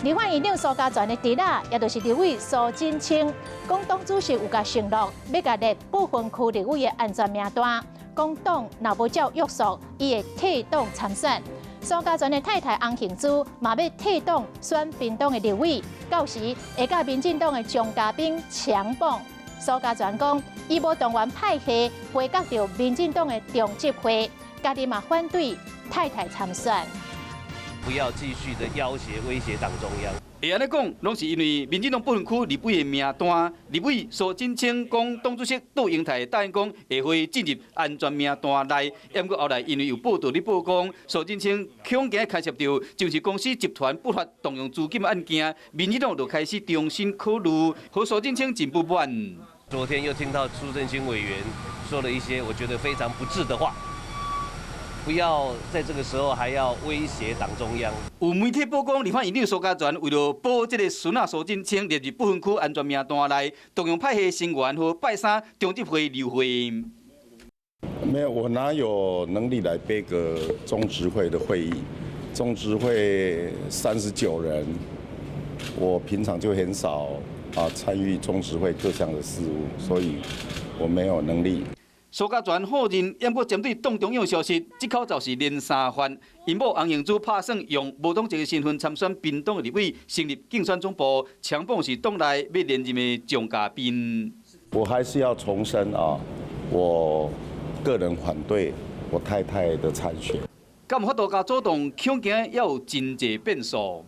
立法院長蘇嘉全的侄仔，也就是立委蘇震清，講黨主席有共承諾，欲共列不分區立委的安全名單。講黨若無照約束，伊會退黨參選。蘇嘉全的太太洪杏珠嘛欲退黨選屏東的立委，到時會佮民進黨的張嘉賓強碰。蘇嘉全講，伊無動員派系，杯葛著民進黨的中執會，家己嘛反對太太參選。不要繼續的要挾威脅黨中央。會按呢講，攏是因為民進黨不分區立委的名單，立委蘇震清講，黨主席杜英台答應講會予伊進入安全名單內，毋過後來因為有報道咧報講，蘇震清恐驚牽涉著上市公司集團不法動用資金案件，民進黨就開始重新考慮，予蘇震清真不滿。昨天又聽到蘇震清委員說了一些我覺得非常不智的話。不要在這個時候還要威脅黨中央。有媒體報講，立法院長蘇嘉全為著保這个孫仔蘇震清列入不分區安全名單內，動用派系成員和拜三中執會流會。沒有，我哪有能力來杯葛中執會的會議？中執會39人，我平常就很少啊參與中執會各項的事務，所以我沒有能力。蘇嘉全否認，毋過針對黨中央消息，這口就是連三番。𪜶某洪杏珠拍算用無黨籍的身份參選屏東的立委，成立競選總部，強捧是黨內欲連任的張嘉賓。我還是要重申啊，我個人反對我太太的參選。敢有法度共阻擋，恐驚猶有真濟變數。